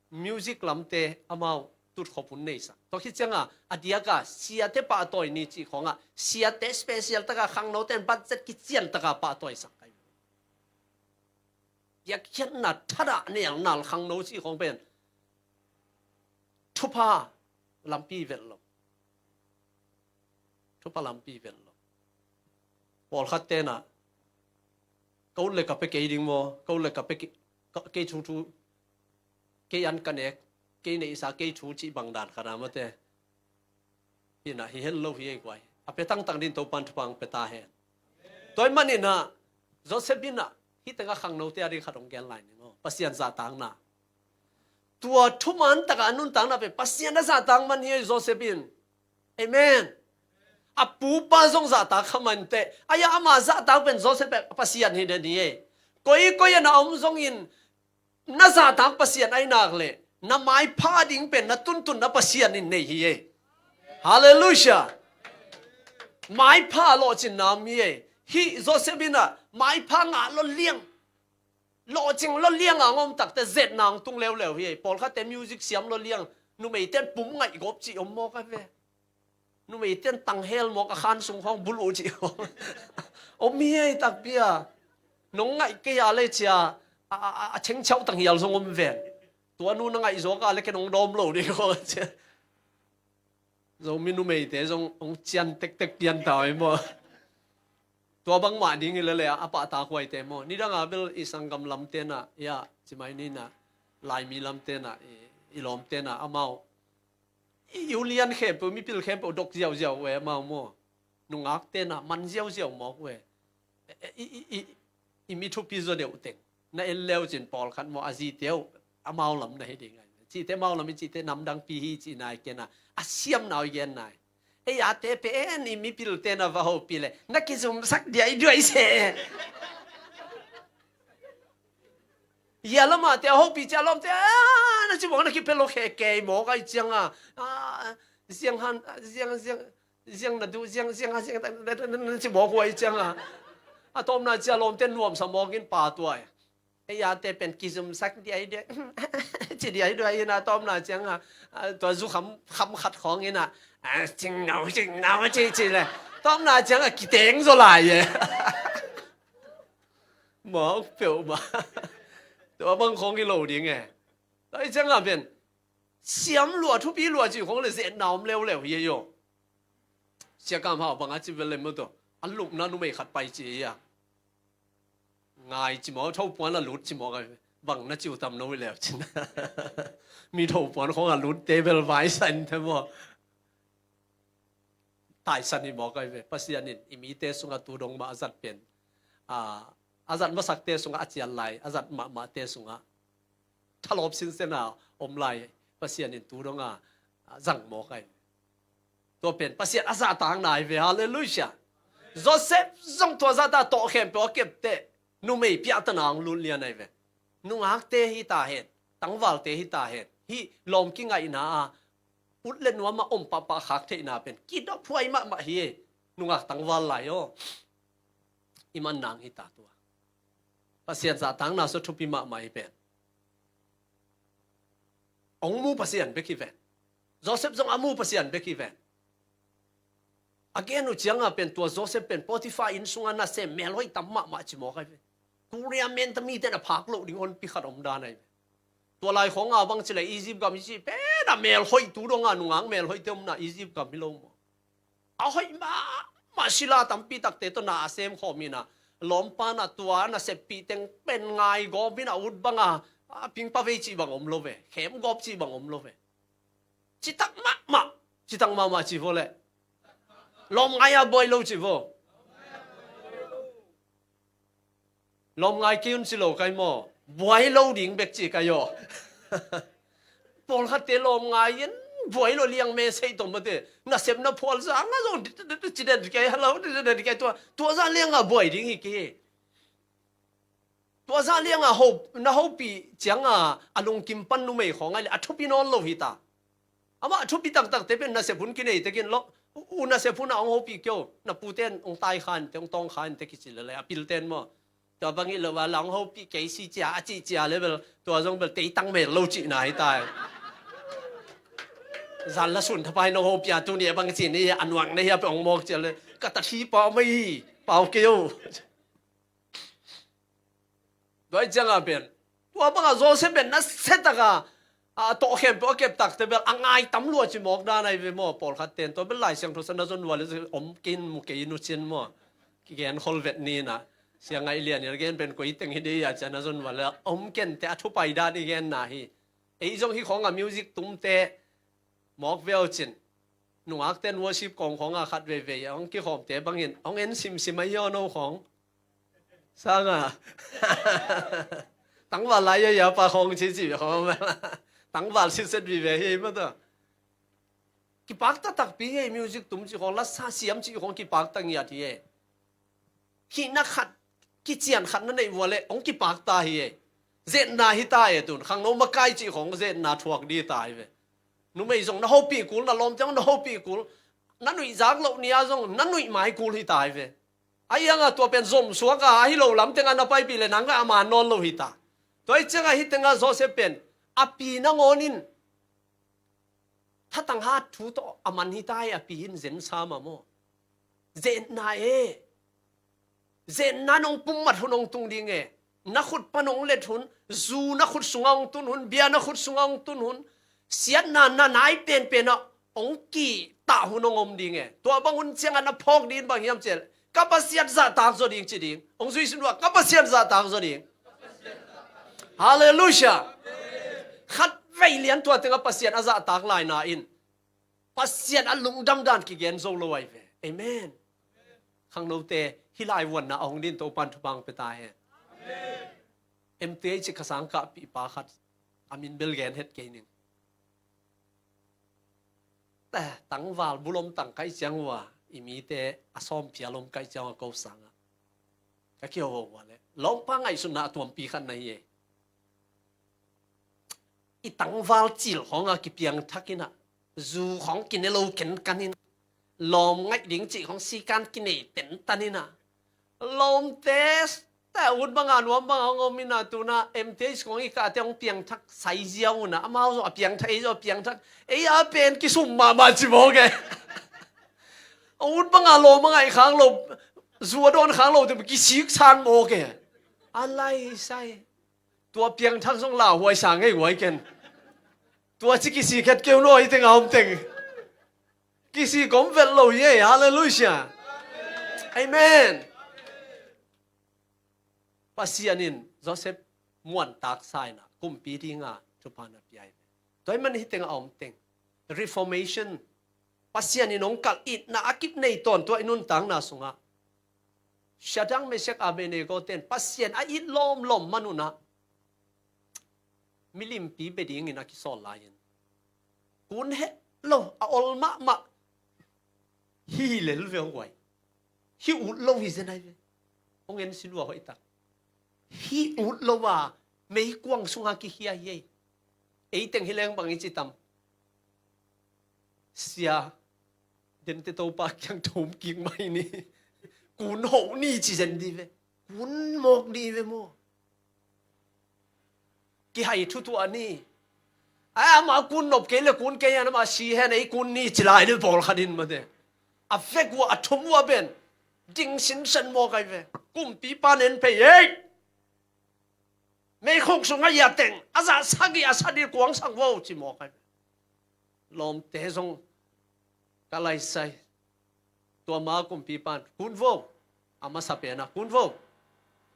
music lamte, amau, tutkhop hun neisak. Tua khit cianga, a diaka, siate pahtawi ni cih khongah, siate special taka, khangnote in budget kician taka pahtawisak. Biakhiatna thadah nelnal khangno cih khong pen thupha lampi velh lo. Thupha lampi velh lo. Pawlkhat tenah ka ut le ka pe kei ding maw, ka ut le ka pe kei, ka, kei thu thu, kei an ka nek, kei neihsa kei thu cih bang dan khat a mate. Hinah hi het lo hi ei guai. A pe tangtang din Topan thupha hong pe ta hen. Tua ahih maninah Joseph inah hih tengah khangnote a ding khat hong gen lai ning aw. Pasian zahtakna. Tua thuman takah a nuntakna pen Pasian a zahtak man hi ei Joseph in. Amen. A pupa zong zahtak kha man teh. Aia ama zahtak pen Joseph pen Pasian hi den hi ei. Koi koi a na om zongin na zahtak Pasian ahi nak leh na maipha ding pen na tuntunna Pasian in nei hi ei. Halleluiah. Maipha lawhcinna om hi ei. Hih Joseph inah maipha ngah lo liang. Lawhcing lo liang a ngom takte zetna hong tung leuleu hi ei. Pawlkhatte music siam lo liang. Numeite pum ngaih gawp cih om mawk a ve. Numeite in tanghel mawk a khan sung khawng buluh cih khawng om hi ei takpi a. Nong ngaih kei a le cia a, a, a, a chengchauh tanghial zong om ven. Tua nu na ngaih zawk a le ken hong dawm lo ding khawng a cia. Zomi numeite zong hong cian tektek pian ta ei maw. Tua bangmah ding hi lele a pahtak huaite maw. Nidanga bel i sanggam lamtenah, ia, cimai ninah, Laimi lamtenah, i, i lawmtenah, amau i ulian khempeuh, mipil khempeuh dok ziauziau uh e, amau maw. Nungak tenah man ziauziau mawk uh e. I, i, i, i, i mi thupi zaw deuh teng na en leu cin pawlkhat maw, a zite uh amau lam na hi ding ai. Cihte amau lam i cihte namdangpi hi cih nai kena, a siamna uh i gen nai. Ei ate pen i mipil tena va hopih le na kizumsak diaiduai se. Ia lamah te a hopih cia lawmte, "Ah, na ci mawk na kipia lo khekei mawk ai cianga, ah, ziang han, ziang, ziang, ziang na duh, ziang, ziang, ziang, na ci mawk huai cianga." A tawpna cia lawmte nuamsa mawkin pa tuai. Ei ate pen kizumsak diaiduai, ci diaiduai ina tawpna cianga, ah, tua zu kham, kham khat khawng ina, ah, cingno, cingno, ci, ci le. Tawpna cianga kiteng zaw lai e. Mawk peuhmah. Tua bang khawng hi lo ding e. Tua i cianga pen siam lua, thupi lua cih khawng le zetna om leuleu hi e aw. Sia Kam Hau bang a ci vel le maw tawh, a lupna numei khat pai ci hi a. Ngai ci maw, thopuan a lut ci maw, bang na ci uh tam no hi leu cin. Mi thopuan khawng a lut te bel vai sa in te maw. Taisan hi mawk ai ve. Pasian in i mite sungah tu dong mah a zat pen, a, a zat masakte sungah a cial lai, a zat mahmahte sungah thalawp sinsena om lai Pasian in tu donga, a, zang mawk ai ve. Tua pen Pasian a zahtakna ai ve. Halleluiah. Joseph zong tua zahtak tawh khempeuh a kepteh numei piahtana hong lut lian ai ve. Nungakte hi ta hen, tangvalte hi ta hen, hih lawm kingaihna a ut le nuam a om pahpah khak theihna pen kidop huai mahmah hi e. Nungak tangval lai aw, i man nang hi ta tua. Pasian zahtakna sua thupi mahmah hi pen. Hong mu Pasian bek hi ven. Joseph zong a mu Pasian bek hi ven. A gen uh cianga pen tua Joseph pen Potiphar inn sunga nasem melhoih tam mahmah ci mawk ai ve. Kuria menta mite na phak loh ding honpi khat om dan ai ve. Tua lai khawnga bang ci le Egypt gam i ci pen a melhoih tu donga nungak melhoihte omna Egypt gam hi lo maw. A hoih mahmah sila tampi takte tawh na a sem khawm ina, lawmpa na tua na seppih teng pen ngai gawp ina ut banga, a, pingpa vei cih bang om lo ve, khem gawp cih bang om lo ve. Citak mahmah, citak mahmah ci vo le. Lawm ngai a buai lo ci vo. Lawm ngai kei un ci lo kai maw? Buai lo ding bek ci kai aw. Pawlkhatte lawm ngai in buai lo liang me sei tawm mate. Nasepna phual zanga zong ci den kai, halo ci den kai tua. Tua zah lianga buai ding hi kei. Tua zah lianga ho, na hopih cianga a lungkim pan numei khawng ai le a thupi nawn lo hi ta. Amah thupi taktakte pen nasep hun kinei tekin lo. U, u nasep hun a hong hopih kei o. Na puten hong tai khan te, hong tawng khan te kici lele a pilten maw. Tua bang hi lo a la hong hopih kei si cia, a cih cia le bel. Tua zong bel teitang mel lo cihna hi tai. Zan la sun thapai nong hopih a tuni a bang cih ni a nuak na hi a pe hong mawk cia le. Ka ta thi pau mai, pau kei o. Tua i cianga pen tua banga Joseph pen nasia taka, a, tawh khempeuh a kep takte bel a ngai tam lua ci mawk dan ai ve maw, pawlkhat ten tua bel Lai Siangtho sa na zon vale om kin mu kei nu cin maw. Kigen khol vet ni na. Sia Ngaih Lian in a gen pen koi teng hi dei a cia na zon vale om kente a thupai dan i genna hi. Ei zong hi khawnga music tumte mawk veu cin. Nungakten worship kawng khawnga khat veivei hong kikhawmte bangin hong en simsim a hi aw no khawng. Sanga. Tangval lai ia ia pa khawng ci ci khawng. Tangval sitset vive hi mata. Kipakta takpi hi music tum ci khawng, lasa siam ci khawng kipakta ngiat hi. Hihna khat, kician khat na neih vua le hong kipakta hi e. Zetna hi ta e tun. Khangno makai cih khawng zetna thuak di ta hi ve. Numei zong na hopih kul, na lawmte zong na hopih kul. Na nuih zak loh ni-a zong na nuih mai kul hi ta hi ve. A ianga tua pen zomsuaka ahi lo lam tenga na paipih le nang le a man nawn lo hi ta. Tua hi cianga hi tenga Joseph pen a pi nangawn in thatang hat thu tawh a man hi ta hi a pi in zen sa ma maw. Zetna e. Zetna nong pummat hun hong tung ding e. Na khut pan hong let hun, zu na khut sunga hong tun hun, bia na khut sunga hong tun hun, siatna na nai penpen ah hong kitah hun hong om ding e. Tua bang hun ciangah na phawk ding bang hiam ciah leh, ka Pasian zahtak zaw ding ci ding. Hong zui sin uh ah, ka Pasian zahtak zaw ding. Halleluiah. Khat vei lian tua tengah Pasian a zahtak laina in Pasian a lungdam dan kigen zo lo ahi ve. Amen. Khangnote, hih lai vuanna a hong ding Topan thupha pia ta hen. M T H ka sang kahpih pa khat a min bel gen het kei ning. Tangval bulom tang kaih ciang uh a, i mite a sawm phial om kaih ciang uh a ko sangah ka kiho uh a le, lawmpa ngaihsutna a tuampi khat na hi ei. I tangval cil khawng a kipiangthak in ah, zu khawng kine lo kenkan in, lawm ngaih ding cih khawng sikan kinei tentan in ah, lawmte, ta ut banga nuam banga hong om in ah, tu-in ah M T H khawng i kahte hong piangthak sai ziau un ah, amau zong a piangthak, ei zong a piangthak, ei a pen kisum mahmah ci mawk e. A ut banga lawm a ngaih khak lo, zu a dawn khak lo te kisik san mawk e. A lai sai. Tua piangthak zong lauhuai sa ngei huai ken. Tua ci kisik het kei un aw, hih teng a om teng. Kisik om vet lo hi ei, halleluiah. Amen. Pasian in Joseph muantak sa in ah, kumpi dinga thupha na pia hi. Tua ahih manin hih teng a om teng, Reformation, Pasian in hong kalh, itna a kip nei tawntung i nuntakna sungah. Shadrach, Meshach, Abednego ten Pasian a it lawmlawm man un ah, milimpi bia dingin a kisawl lai-in, kun het lo, a ol mahmah. Hih lel ve hong guai. Hih ut lo hi zen ai ve. Hong en sin uh a hoih tak. Hih ut lo a meikuang sunga kikhia hi ei. Ei teng hi leng bang i ci tam? Sia, dente Topa kiang thum kik mai ni. Kun hoh ni ci zen di ve. Kun mawk ni ve maw. Kihai thu tuah ni. Ai, amah kun nop kei le kun kei an, amah si hen, ei kun ni ci lai le pawlkhat in mate. A vek uh a, a thum uh a ben ding sinsen mawk ai ve. Kumpipa nen phei ei. Meikhuk sungah a teng a zah sagih a sa ding kuang sak vo ci mawk ai ve. Lawmte zong ka laisai. Tua ma kumpipan, kun vo. A masa pena, kun vo.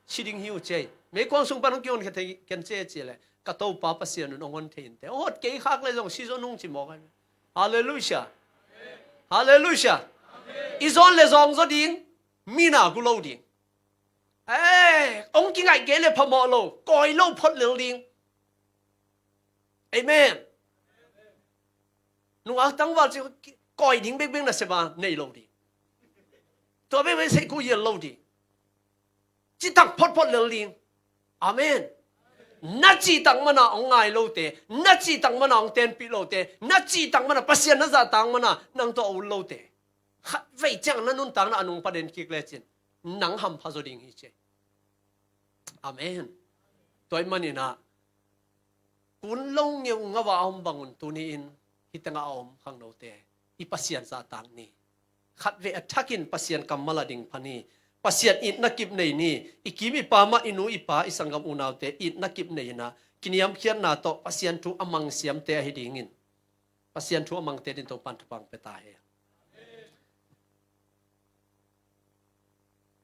Si ding hi uh ci ei. Meikuang sung pan hong kihon kha thei ken ci ei ci le, ka Topa Pasian un hong hon thei inteh. Hong hot kei khak le zong si zo nung ci mawk ai. Halleluiah. Halleluiah. I zawn le zawng zaw ding. Mi na gu lo ding. Ei, hong kingaih kei le phamawh lo. Kawi lo phot lel ding. Amen. Nungak tangval ci kawi ding bekbek na sep a nei lo ding. Tua bekbek sei ko yel lo ding. Citak photphot lel ding. Amen. Na cihtak mana hong ngai lote, na cihtak mana hong tenpih lote, na cihtak mana Pasian na zahtak mana nang tawh a ut lote, khatvei ciang na nuntakna a nungpa den kik lecin nang hampha zaw ding hi ci. Amen. Tua ahih manin ah, kun lo ngeungau a om bangun tuni-in hih tengah a om khangnote, i Pasian zahtak ni. Khatvei a thakin Pasian kammal ah ding pha ni. Pasian itna kip nei ni. I kim i pam ah, i nu i pa, i sanggam unaute itna kip nei in ah, kiniamkhiatna tawh Pasian thu a mang siamte ahi dingin, Pasian thu a mangte dingin Topan thupha pia ta hen.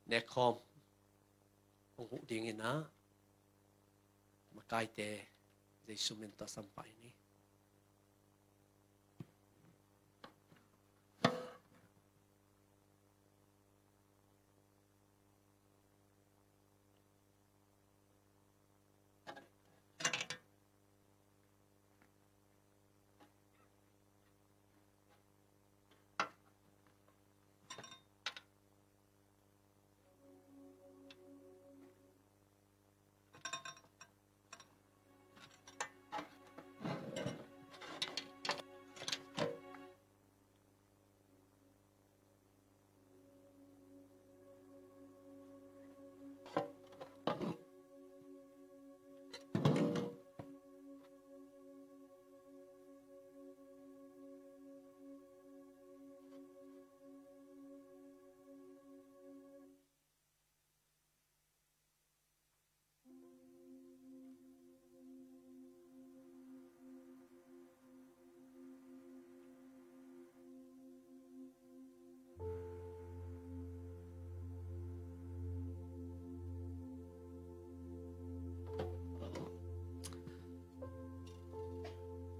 Nekkhawm hong huh dingin ah, makaite Jesu min tawh sam pah ni.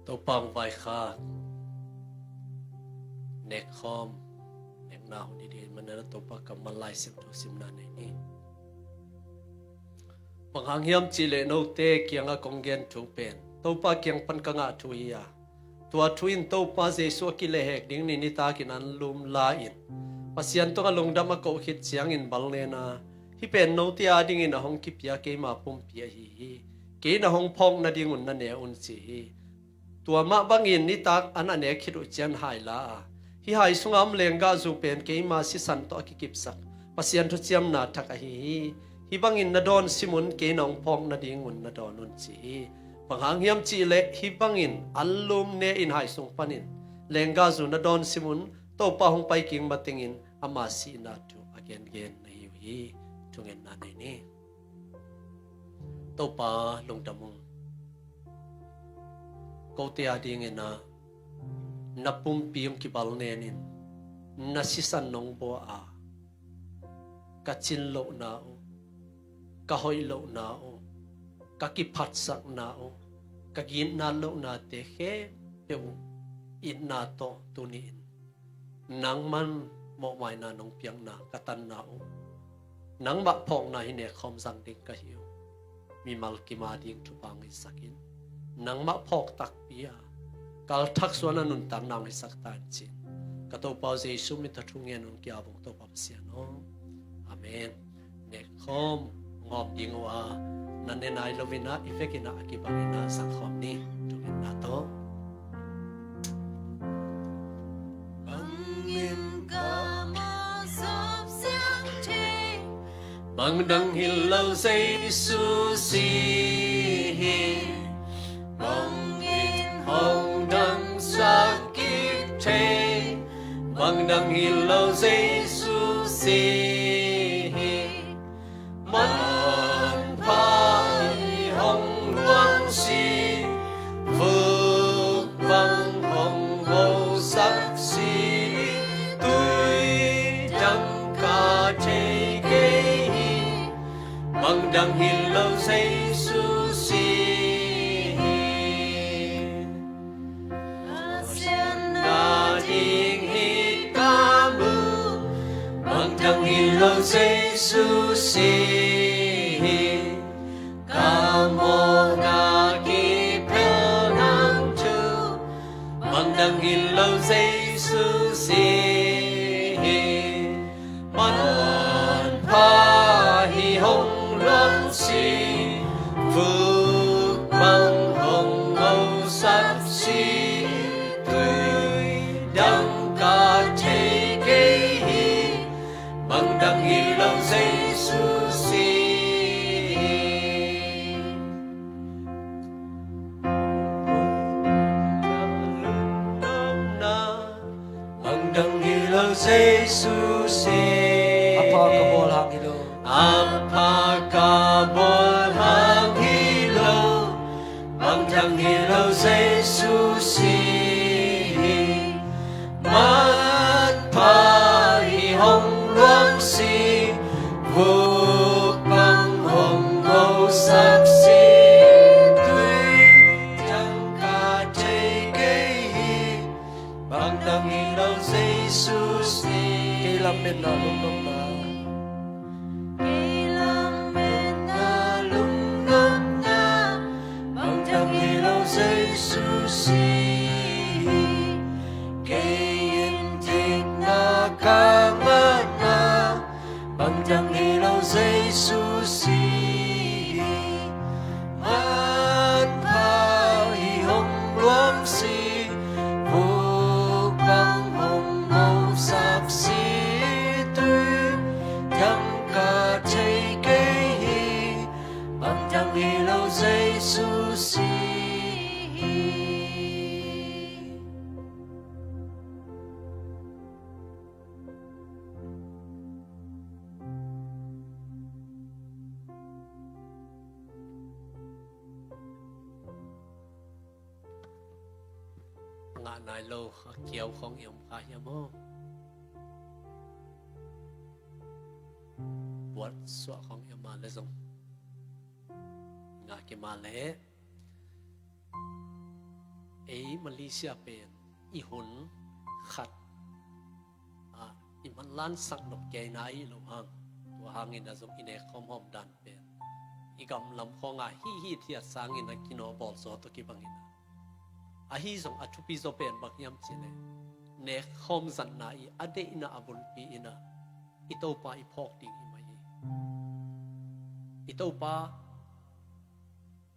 Topa hong vaikhak. Nekkhawm, nekna hun i ding manana Topa kammal Lai Siangtho simna nei ni. Bang hang hiam cihleh note kiangah kong gen thu pen Topa kiang pan ka ngah thu hi a, tua thu in Topa Jesuh a kilehhek ding ni nitakin anlum la-in Pasian tungah lungdam a koh khit ciangin bal nena, hih pen note adingin a hong kipia keima pumpi ahi hi. Kei na hong phawk nadingun na ne un ci hi. Tua mah bangin nitak an a nek khit uh cian hai la a, hih hai sunga om lenggahzu pen keima sisan tawh a kikipsak Pasian thuciamna thak ahi hi. Hih bangin na dawn simun kei na hong phawk nadingun na dawn un ci hi. Bang hang hiam cihleh hih bangin anlum ne-in hai sung panin lenggahzu na dawn simun Topa hong pai kik matengin ama sihna thu a gengen na hi uh hi. Thungetna nei ni. Topa lungdam ung. Kote adingin ah na pumpi hong kibal nenin na sisan nong bua a, ka cin lohna uh, ka hoih lohna uh, ka kiphatsakna uh, ka gitna lohnate khempeuh uh itna tawh tuni-in nangman mawhmaina nong piakna ka tanna uh, nangmah phawkna hi nekkhawm zang ding ka hi uh. Mimal kim ading thupha hong hisak in, nangmah phawk takpi a kalthak suan a nuntakna hong hisak ta in ci-in ka Topa uh Jesuh min tawh thu ngen un, ki-ap ung Topa Pasian aw. Amen. Nekkhawm hong hawm ding uh a, na ne nai loin ah i vekin ah a kibangin ah zangkhawm ni. Thungetna tawh. Bangin ka mawh sap siang thei, bang dang hi lo Jesuh si hi. Bangin hong dangsak kik thei, bang dang hi lo Jesuh si hi. Manpha hi hong luang si, vuk bang hong ngosak si, tui dang ka thei kei hi. Bang dang hi lo Jesuh si hi. Pasian ading hi ka mu, bang dang hi lo Jesuh si hi. Ka mawhna kiphel nang thu, bang dang hi lo Jesuh si hi. Manpha hi hong luang si, vuk bang hong ngosak si, tui dang ka thei kei hi, bang dang hi lo Jesuh si hi. Bang dang hi lo Jesuh si. A pha ka bawl hang hi lo. A pha ka bawl hang hi lo. Bang dang hi lo Jesuh si hi. Manpha hi hong luang si, vuk bang hong ngosak si, tui dang ka thei kei hi, bang dang hi lo Jesuh si. Kei lametna lungnopna. Kei lametna lungnopna, bang dang hi lo Jesuh si hi. Kei in dikna ka ngahna, bang dang hi lo Jesuh si hi. Manpha hi hong luang si, vuk bang hong ngosak si, tui dang ka thei kei hi, bang dang hi lo Jesuh si hi. Ngah nai lo a kiau khawng i om kha hiam aw? Buatsuah khawng i om a leh zong ngah kei mah leh, ei Malaysia pen i hun khat i manlansak nop kei na i lo hang, tua hangin a zong i nek khawmhawm dan pen i gamlam khawngah hihit hiat sangin a kinawh bawlzaw tawh kibangin a, ahi zong a thupi zaw pen bang hiam cih leh nek khawm zatna i a deihna a bulpi in a i Topa i phawk ding hi mah hi. I Topa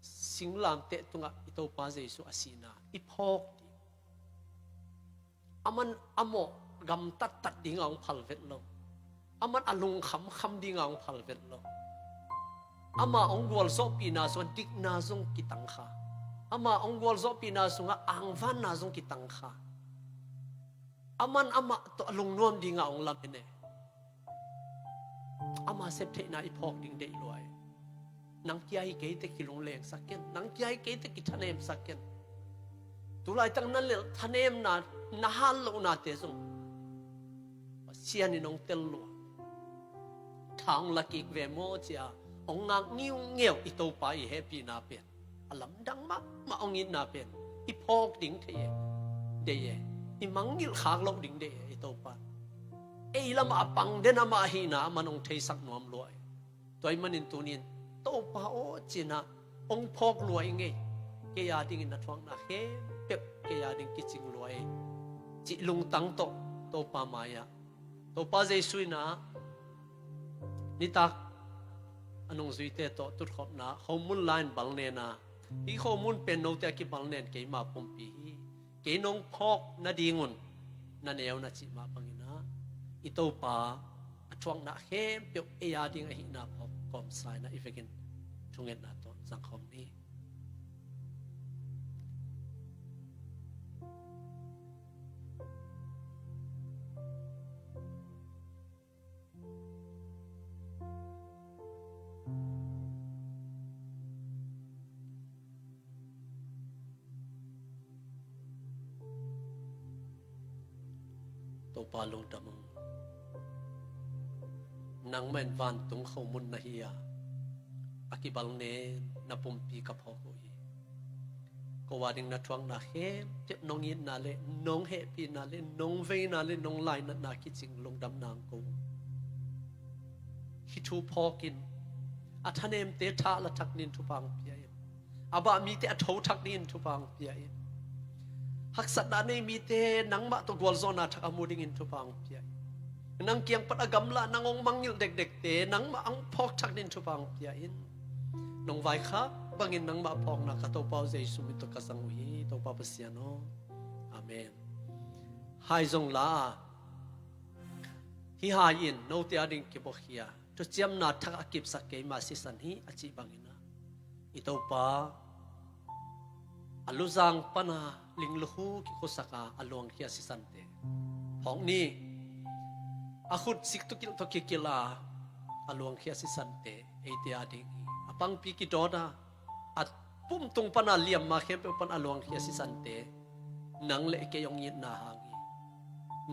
singlamteh tungah i Topa Jesu a sihna i phawk ding. Aman a mawh gamtattat dingah hong phal vet lo. Aman a lungkhamkham dingah hong phal vet lo. Ama hong gualzawhpihna sungah dikna zong kitang kha. Ama hong gualzawhpihna sungah angvanna zong kitang kha. Aman amah tawh a lungnuam dingah hong lamen e. Ama septheihna i phawk ding deih lua e. Nang kia hi kei teh kilunglengsak ken, nang kia hi kei teh kithanemsak ken. Tulaitak na lelh thanemna na hal lohnate zong Pasian in hong tel lua. Tha hong la kik ve maw ci-a hong ngak ngiungeu i Topa i hehpihna pen a lamdang mahmah, hong itna pen i phawk ding thei e, deih e. I mangngilh khak loh ding deih e i Topa. Ei lamah a pang den amah ahihna aman hong theisak nuam lua e. Tua ahih manin tuni-in Topa aw ci-in ah hong phawk lua ing ei. Kei a dingin na thuakna khempeuh kei a ding kicing lua e, cih lungtang tawh Topa mai-ah, Topa Jesu in ah nitak a nungzuite tawh tutkhopna khomun la-in balnen a, hih khomun pen note a kibalnen keima pumpi hi. Kei nong phawk nadingun na neu na cih mah bangin ah i Topa a thuakna khempeuh ei a ding ahihna phawk kawmsa in ah i vekin thungetna tawh zangkhawm ni. Topa lungdam ung. Nangmah in vantung khomun na hi a, a kibalnen na pumpi ka phawk uh hi. Ko a ding na thuakna khempeuh nong itna le nong hehpihna le nong veina le nong lainatna kicing lungdamna hong ko uh. Hih thu phawk in, a thanemte tha la thak dingin thupha hong pia in, a bah mite a tho thak dingin thupha hong pia in, haksatna nei mite nangmah tawh gualzawhna thak a mu dingin thupha hong pia in, nang kiang pan a gamla nang hong mangngilh dekdekte nangmah hong phawk thak dingin thupha hong pia in. Nong vaikhak bangin nangmah phawkna ka Topa uh Jesu min tawh ka zang uh hi, Topa Pasian aw. Amen. Hai zong la a, hih hai in note a ding kibuakhia, thuciamna thak a kipsak keima sisan hi a cih bangin ah, i Topa a luzang pana linglukhu kikhusak a, a luangkhia sisante phawk ni. A khut siktukilh tawh kikilh a, a luangkhia sisante eite a ding hi. A pangpi kidawt a, a pumtung pana liamma khempeuh pan a luangkhia sisante nang le kei hong itna hang hi.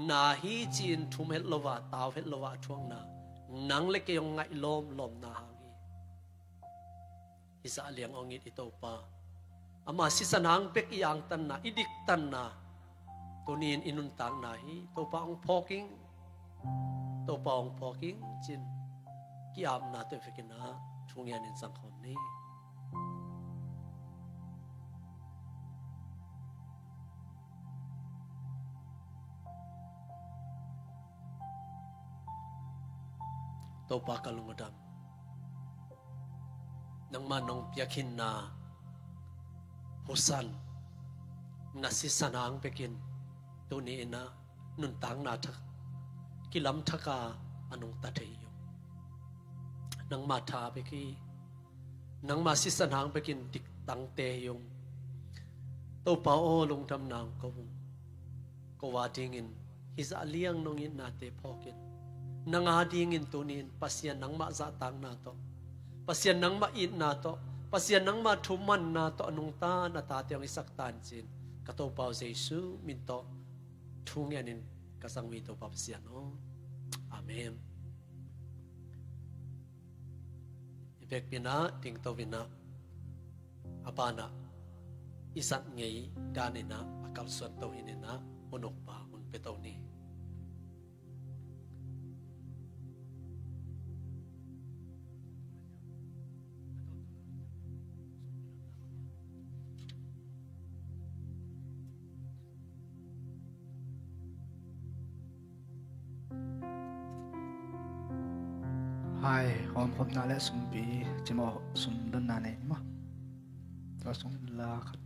Na hi ci-in thum het lo a, tau het lo a a thuakna nang le kei hong ngaih lawmlawmna hang hi. Hih zah liang hong it i Topa, ama sisan hang bek i angtanna, i diktanna tuni-in i nuntakna hi. Topa hong phawk ing, Topa hong phawk ing ci-in ki-apna tawh i vekin ah thungetna in zangkhawm ni. Topa ka lungdam, nangmah nong piakhinna husan na sisan hang bekin tuni-in ah nuntakna thak kilamthak a, a nungta thei hi ung. Nangmah tha bek hi. Nangmah sisan hang bekin diktangte hi ung. Topa aw, lungdamna hong ko ung. Ko a dingin hih zah liang nong itnate phawk in, nang a dingin tuni-in Pasian nangmah zahtakna tawh, Pasian nangmah itna tawh, Pasian nangmah thumanna tawh a nungta na tate hong hisak ta in ci-in ka Topa uh Jesu min tawh thungetna in ka zang uh hi, Topa Pasian aw. Amen. I vekpi-in ah dingto-in ah, a banah i zat ngei dan-in ah a kalsuanto hi-in ah, hun ukpa hun piato ni. Hai, hawmkhopna le sumpi, cimawh sumdonna nei ni maw? Tua sung la khat.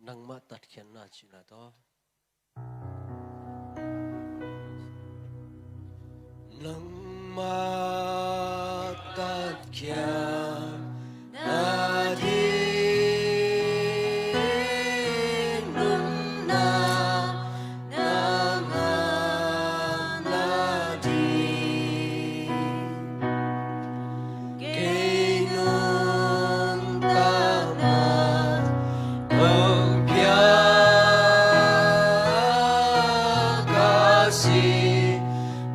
Nangmah tatkhiatna cihna tawh. Nangmah tatkhiat na ding nunna nang a na ding. Kei nuntakna kong pia ka si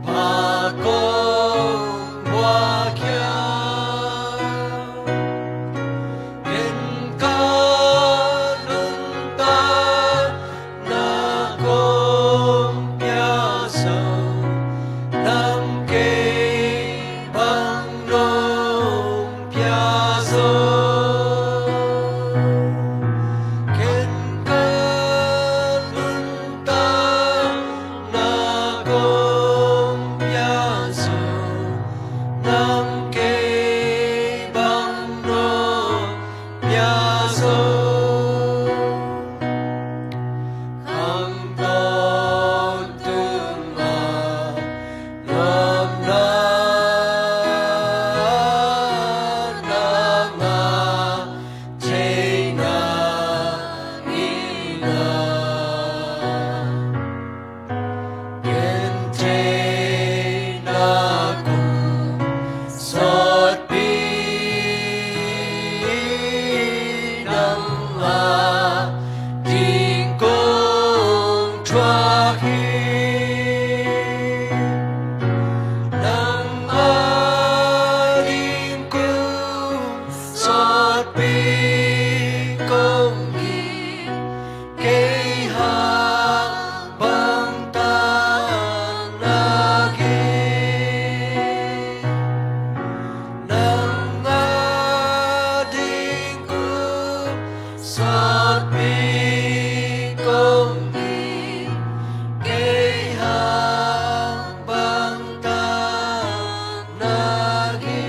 pha kong buak khia. Ken ka nuntak na kong pia zo, nang kei bang nong pia zo. Ken ka nuntak na kong pia zo, nang kei bang nong pia zo. Khang tawntung a nuamna nang a theihna in a. Gentheihna kong sawtpi nang a ding kong thuak hi. Nang a ding kong sawtpi kong hi. Kei hang bang tan na hi. Nang a ding kong sawtpi kong hi. Kei hang bang tan na hi.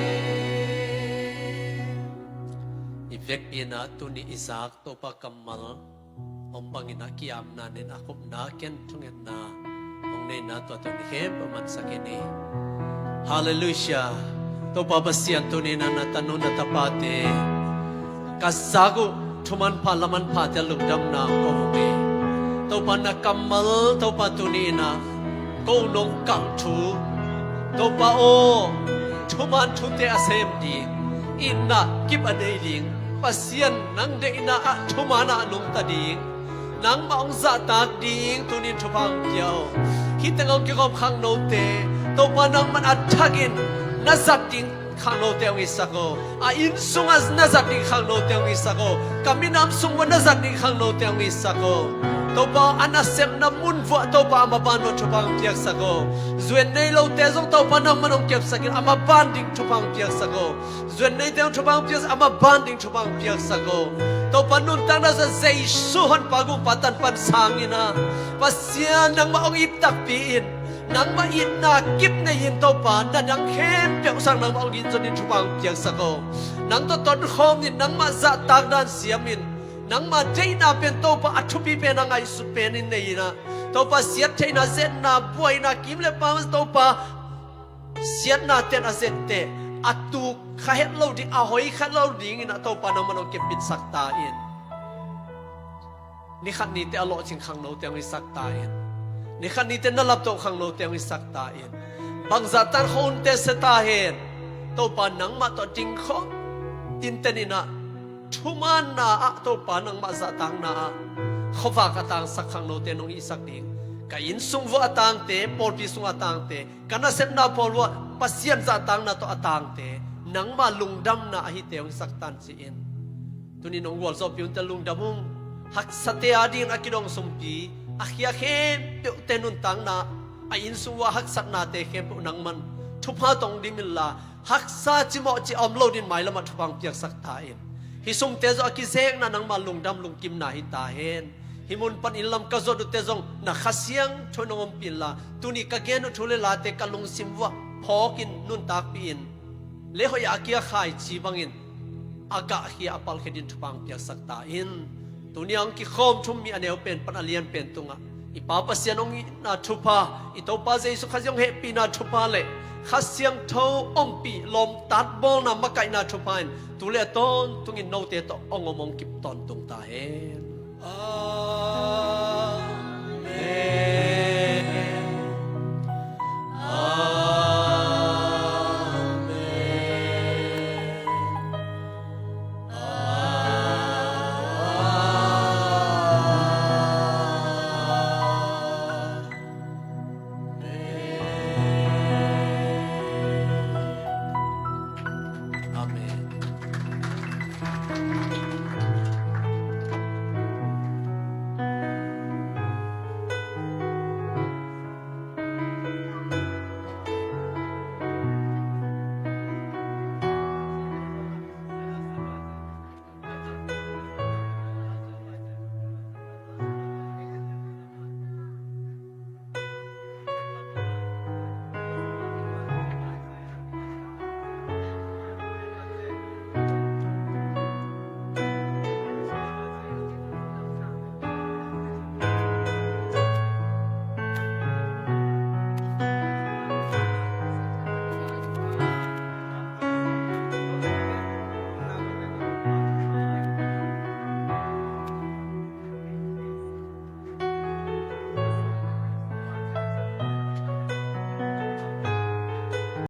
I vekpi-in ah tuni i zak Topa kammal hong bangin a ki-apna nen a khupna ken thungetna hong neihna tua tuni khempeuh mansak hi ni. Halleluiah. Topa Pasian, tuni-in ah na tanu na tapate ka zak uh thumanpha lamanphate a lungdamna hong ko uh hi. Topa na kammal, Topa tuni-in ah ko nong kang thu, Topa aw, thuman thute a sem ding, itna kip a nei ding, Pasian nang deihna ah thuman ah a nungta ding, nangmah hong zahtak ding tuni-in thupha hong pia aw. Hih teng hong kikhop khangnote Topa nangman a thakin na zat ding khangnote hong hisak aw. A inn sungah na zat ding khangnote hong hisak aw. Ka minam sung uah na zat ding khangnote hong hisak aw. Topa a nasepna mun vuah Topa a maban vuah thupha hong piaksak aw. Zuan nei lote zong Topa nangman hong kepsakin a maban ding thupha hong piaksak aw. Zuan neite hong thupha hong piaksak, a maban ding thupha hong piaksak aw. Topa nuntakna zah Jesu honpa gumpa tanpan sangin ah Pasian nangmah hong it takpi in, nangmah itna kip nei-in Topa na dang khempeuh sang nangmah hong it zonin thupha hong piaksak aw. Nang tawh tonkhawmin nangmah zahtak dan siamin nangmah deihna pen Topa a thupi pen a ngaihsut penin nei-in ah Topa siat theihna, zetna, buaina, kim le pam Topa siatna ten a zette a tuk kha het lo ding, a hoi kha lo dingin ah Topa nangman hong kepbitsak ta in. Nikhat nite a lawhcing khangnote hong hisak ta in. Nikhat nite na laptoh khangnote hong hisak ta in. Bangzah tan khuahunte sia ta hen. Topa nangmah tawh dingkhawm tinten in ah thumanna ah Topa nangmah zahtakna ah khuavak a tangsak khangnote nong hisak ding. Ka inn sung vuah a tangte, pawlpi sung a tangte, ka nasepna pawl uah Pasian zahtakna tawh a tangte, nangmah lungdamna ahite hong hisak tan ci-in. Tuni nong gualzawhpih unte lungdam ung. Haksate adingin a kidong sumpi, a khia khempeuhte nuntakna, a inn sung uah haksatnate khempeuh nangman thupha tawh hong dim inla, haksa cimawh cih a om lo dingin mailamah thupha hong piaksak ta in. Hih sumte zong a kizekna nangma lungdam lungkimna hi ta hen. Hih mun pan inn lam ka zot uhte zong na Kha Siangtho nong ompih inla, tuni ka gen uh thu le late ka lungsim vuah phawkin nuntakpih in, le hoih a kia khaici bangin a gahkhia a palkhia ding thupha hong piaksak ta in. Tuni a hong kikhawm thu mi a neu pen pan a lian pen tungah i Pa Pasian hong itna thupha, i Topa Jesu Khazih hong hehpihna thupha le Kha Siangtho ompih lawmtat bawlna makaihna thupha in tu le a tawntungin note tawh hong om hong kip tawntung ta hen.